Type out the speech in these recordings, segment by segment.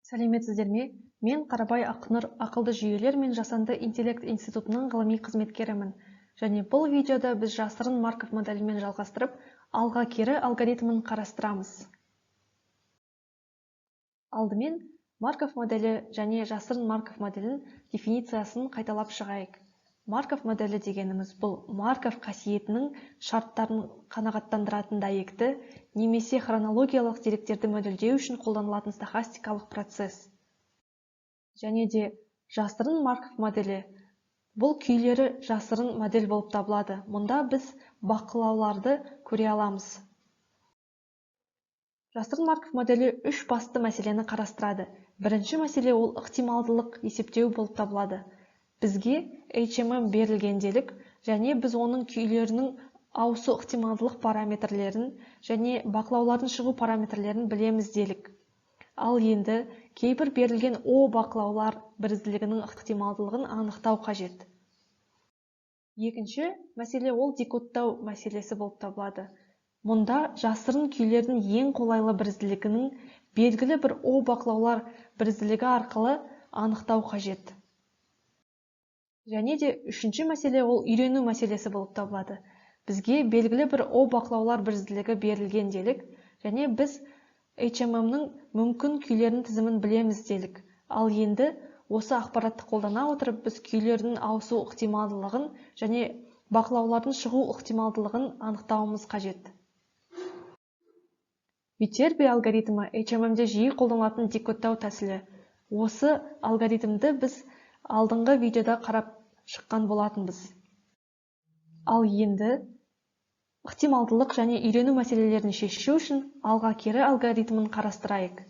Сәлеметсіздер ме? Мен Қарабай Ақнұр ақылды жүйелер мен жасанды интеллект институтының ғылыми қызметкерімін. Және бұл видеода біз жасырын Марков моделімен жалғастырып, алға кері алгоритмін қарастырамыз. Алдымен Марков моделі және жасырын Марков моделінің дефинициясын қайталап шығайық. Марков моделі дегеніміз бұл Марков қасиетінің шарттарын қанағаттандыратын дәйекті немесе хронологиялық деректерді модельдеу үшін қолданылатын стохастикалық процесс. Және де жасырын Марков моделі бұл күйлері жасырын модель болып табылады. Мұнда біз бақылауларды көре аламыз. Жасырын Марков моделі үш басты мәселені қарастырады. Бірінші мәселе ол ықтималдылық есептеу болып табылады. Бізге HMM берілген делік, және біз оның күйлерінің ауысу ықтималдылық параметрлерін және бақылаулардың шығу параметрлерін білеміз делік. Ал енді кейбір берілген О бақылаулар бірізділігінің ықтималдылығын анықтау қажет. Екінші мәселе ол декодтау мәселесі болып табылады. Мұнда жасырын күйлердің ең қолайлы бірізділігінің белгілі бір О бақылаулар бірізділігі арқылы анықтау қажет. Және де үшінші мәселе ол үйрену мәселесі болып табылады. Бізге белгілі бір О бақылаулар бірізділігі берілген делік, және біз HMM-нің мүмкін күйлерінің тізімін білеміз делік. Ал енді осы ақпаратты қолдана отырып, біз күйлердің ауысу ықтималдылығын және бақылаулардың шығу ықтималдылығын анықтауымыз қажет. Витерби алгоритмі HMM-де жиі қолданылатын декодтау тәсілі. Осы алгоритмді біз алдыңғы видеода қарап шыққан болатынбыз. Ал енді ықтималдылық және үйрену мәселелерін шешу үшін алға кері алгоритмін қарастырайық.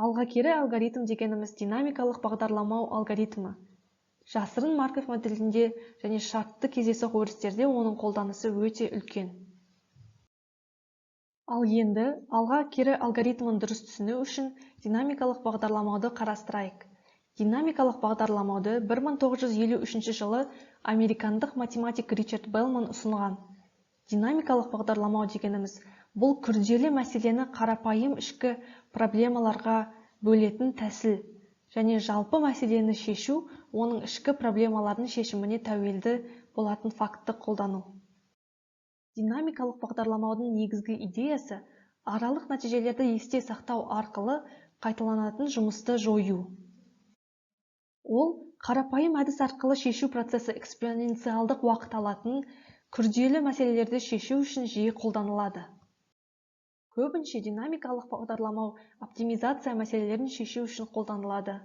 Алға кері алгоритм дегеніміз динамикалық бағдарламау алгоритмі. Жасырын Марков моделінде және шартты кездейсоқ өрістерде оның қолданысы өте үлкен. Ал енді алға кері алгоритмін дұрыс түсіну үшін динамикалық бағдарламауды қарастырайық. Динамикалық бағдарламауды 1953 жылы американдық математик Ричард Беллман ұсынған. Динамикалық бағдарламау дегеніміз бұл күрделі мәселені қарапайым ішкі проблемаларға бөлетін тәсіл және жалпы мәселені шешу оның ішкі проблемалардың шешіміне тәуелді болатын фактті қолдану. Динамикалық бағдарламаудың негізгі идеясы аралық нәтижелерді есте сақтау арқылы қайталанатын жұмысты жою. Ол қарапайым әдіс арқылы шешу процесі экспоненциалдық уақыт алатын күрделі мәселелерді шешу үшін жиі қолданылады. Көбінше динамикалық бағдарламау оптимизация мәселелерін шешу үшін қолданылады.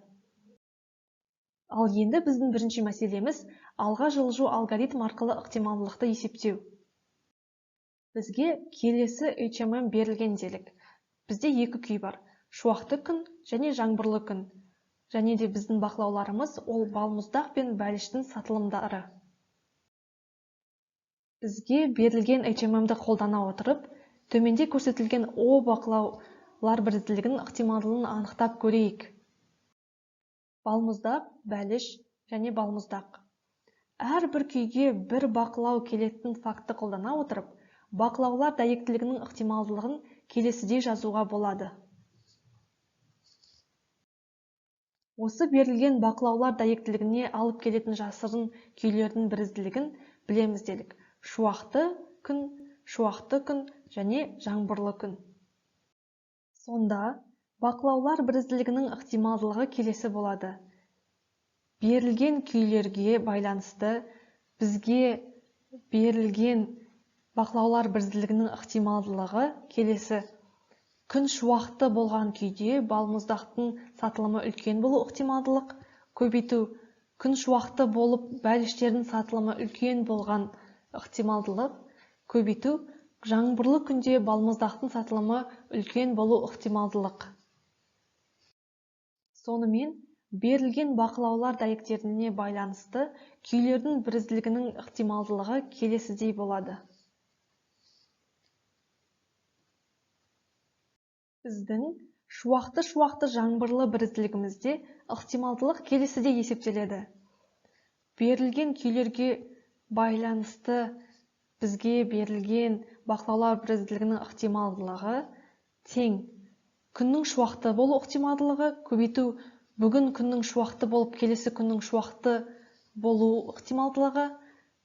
Ал енді біздің бірінші мәселеміз алға жылжу алгоритм арқылы ықтималдылықты есептеу. Бізге келесі HMM берілген делік. Бізде екі күй бар: шуақты күн және жаңбырлы күн. Және де біздің бақылауларымыз ол балмұздақ пен бәліштің сатылымдары. Бізге берілген HMM-ді қолдана отырып, төменде көрсетілген О бақылаулар бірізділігінің ықтималдылығын анықтап көрейік. Балмұздақ, бәліш және балмұздақ. Әрбір күйге бір бақылау келетін фактті қолдана отырып, бақылаулар дәйектілігінің ықтималдылығын келесідей жазуға болады. Осы берілген бақылаулар дәйектілігіне алып келетін жасырын күйлердің бірізділігін білеміз делік. Шуақты күн, шуақты күн және жаңбырлы күн. Сонда бақылаулар бірізділігінің ықтималдылығы келесі болады. Берілген күйлерге байланысты бізге берілген бақылаулар бірізділігінің ықтималдылығы келесі. Күн шуақты болған күйде балмұздақтың сатылымы үлкен болу ықтималдылық, көбейту күн шуақты болып бәліштердің сатылымы үлкен болған ықтималдылық, көбейту жаңбырлы күнде балмұздақтың сатылымы үлкен болу ықтималдылық. Сонымен, берілген бақылаулар дәйектеріне байланысты күйлердің бірізділігінің ықтималдылығы келесідей болады. Біздің шуақты-шуақты жаңбырлы бірізділігімізде ықтималдылық келесідей есептеледі. Берілген күйлерге байланысты бізге берілген бақылаулар бірізділігінің ықтималдылығы тең Күннің шуақты болу ықтималдылығы көбейту бүгін күннің шуақты болып келесі күннің шуақты болу ықтималдылығы,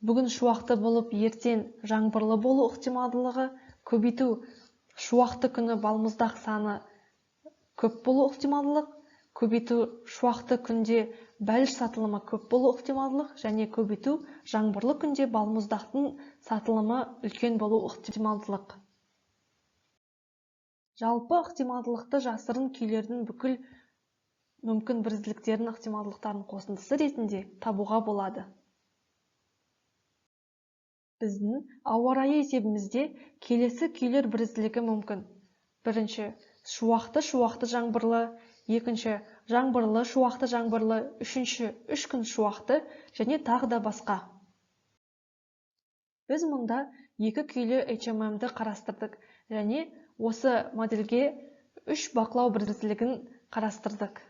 бүгін шуақты болып ертең жаңбырлы болу ықтималдылығы, көбейту шуақты күні балмұздақ саны көп болу ықтималдылық, көбейту шуақты күнде бәліш сатылымы көп болу ықтималдылық және көбейту жаңбырлы күнде балмұздақтың сатылымы үлкен болу ықтималдылық. Жалпы ықтималдылықты жасырын күйлердің бүкіл мүмкін бірізділіктерінің ықтималдылықтарының қосындысы ретінде табуға болады. Біздің ауа райы есебімізде келесі күйлер бірізділігі мүмкін. Бірінші, шуақты шуақты жаңбырлы, екінші, жаңбырлы шуақты жаңбырлы, үшінші, үш күн шуақты және тағы да басқа. Біз мұнда екі күйлі HMM-ді қарастырдық және осы модельге үш бақылау бірізділігін қарастырдық.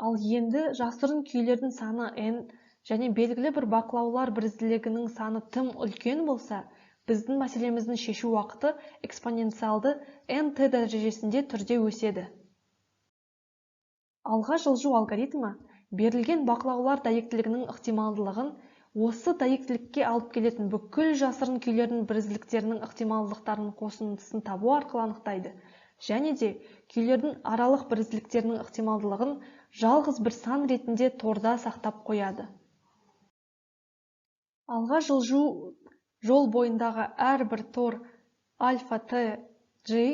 Ал енді жасырын күйлердің саны n және белгілі бір бақылаулар бірізділігінің саны тым үлкен болса, біздің мәселеміздің шешу уақыты экспоненциалды nt дәрежесінде түрде өседі. Алға жылжу алгоритмі берілген бақылаулар дәйектілігінің ықтималдылығын осы дәйектілікке алып келетін бүкіл жасырын күйлердің бірізділіктерінің ықтималдылықтарының қосындысын табу арқылы анықтайды және де күйлердің аралық бірізділіктерінің ықтималдылығын жалғыз бір сан ретінде торда сақтап қояды. Алға жылжу жол бойындағы әрбір тор альфа т j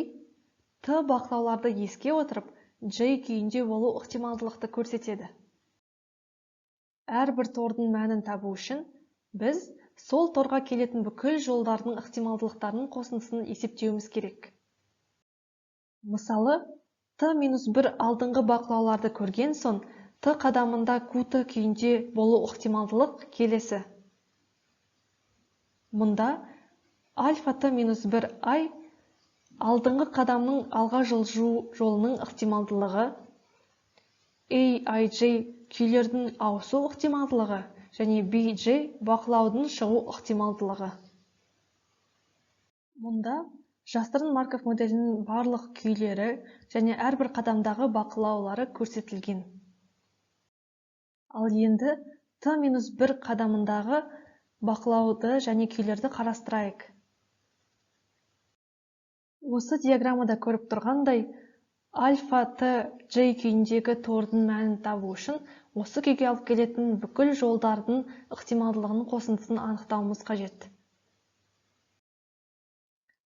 т бақылауларды еске отырып j күйінде болу ықтималдылықты көрсетеді. Әрбір тордың мәнін табу үшін біз сол торға келетін бүкіл жолдардың ықтималдылықтарының қосындысын есептеуіміз керек. Мысалы, т-1 алдыңғы бақылауларды көрген соң т қадамында qt күйінде болу ықтималдылық келесі. Мұнда альфа т-1 i алдыңғы қадамның алға жылжу жолының ықтималдылығы, aij күйлердің ауысу ықтималдылығы және bj бақылаудың шығу ықтималдылығы. Мұнда жасырын Марков моделінің барлық күйлері және әрбір қадамдағы бақылаулары көрсетілген. Ал енді т-1 қадамындағы бақылауды және күйлерді қарастырайық. Осы диаграммада көріп тұрғандай, альфа т j күйіндегі тордың мәнін табу үшін осы күйге алып келетін бүкіл жолдардың ықтималдылығының қосындысын анықтауымыз қажет.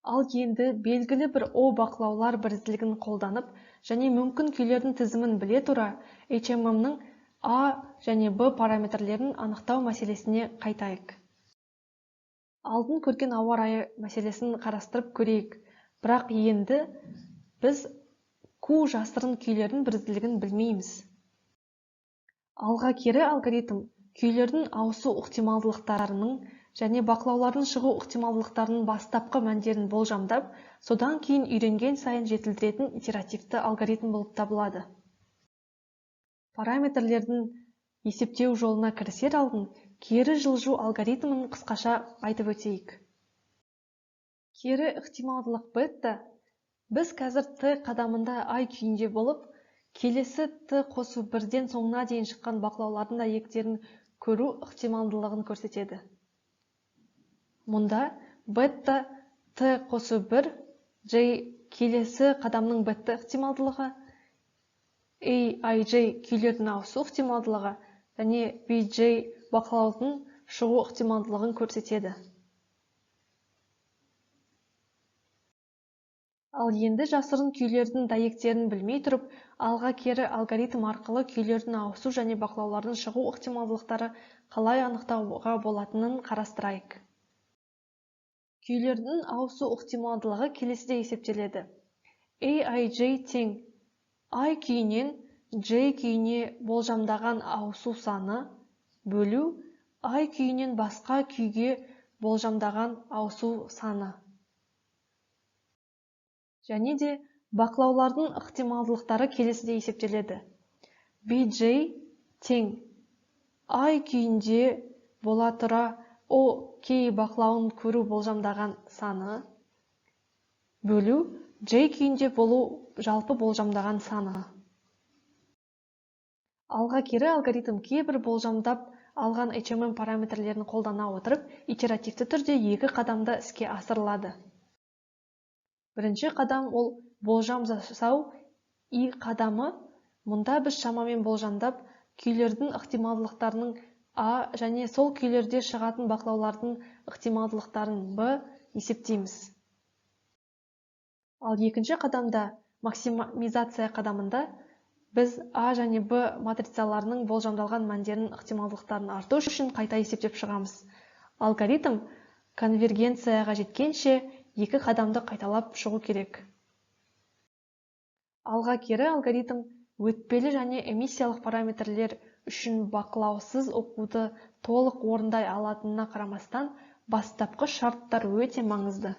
Ал енді белгілі бір О бақылаулар бірізділігін қолданып және мүмкін күйлердің тізімін біле тұра HMM-нің А және Б параметрлерін анықтау мәселесіне қайтайық. Алдын көрген ауа райы мәселесін қарастырып көрейік. Бірақ енді біз Q жасырын күйлердің бірізділігін білмейміз. Алға кері алгоритм күйлердің ауысу ықтималдылықтарының және бақылаулардың шығу ықтималдылықтарының бастапқы мәндерін болжамдап, содан кейін үйренген сайын жетілдіретін итеративті алгоритм болып табылады. Параметрлердің есептеу жолына кірісер алдын кері жылжу алгоритмін қысқаша айтып өтейік. Кері ықтималдылық бета біз қазір т қадамында i күйінде болып, келесі т қосу бірден соңына дейін шыққан бақылаулардың дәйектерін көру ықтималдылығын көрсетеді. Мұнда бета т қосу 1 j келесі қадамның бета ықтималдылығы, aij күйлердің ауысу ықтималдылығы және bj бақылаудың шығу ықтималдылығын көрсетеді. Ал енді жасырын күйлердің дәйектерін білмей тұрып, алға кері алгоритм арқылы күйлердің ауысу және бақылаулардың шығу ықтималдылықтары қалай анықтауға болатынын қарастырайық. Күйлердің ауысу ықтималдылығы келесіде есептеледі. Aij тең i күйінен j күйіне болжамдаған ауысу саны бөлу i күйінен басқа күйге болжамдаған ауысу саны. Және де бақылаулардың ықтималдылықтары келесіде есептеледі. Bj тең i күйінде бола тұра OK бақылауын көру болжамдаған саны бөлу J күйінде болу жалпы болжамдаған саны. Алға кері алгоритм кейбір болжамдап алған HMM параметрлерін қолдана отырып, итеративті түрде екі қадамда іске асырылады. Бірінші қадам ол болжам жасау И қадамы. Мұнда біз шамамен болжамдап күйлердің ықтималдылықтарының А және сол күйлерде шығатын бақылаулардың ықтималдылықтарын Б есептейміз. Ал екінші қадамда, максимизация қадамында, біз А және Б матрицаларының болжамдалған мәндерінің ықтималдылықтарын арту үшін қайта есептеп шығамыз. Алгоритм конвергенцияға жеткенше екі қадамды қайталап шығу керек. Алға кері алгоритм өтпелі және эмиссиялық параметрлер үшін бақылаусыз оқуды толық орындай алатынына қарамастан, бастапқы шарттар өте маңызды.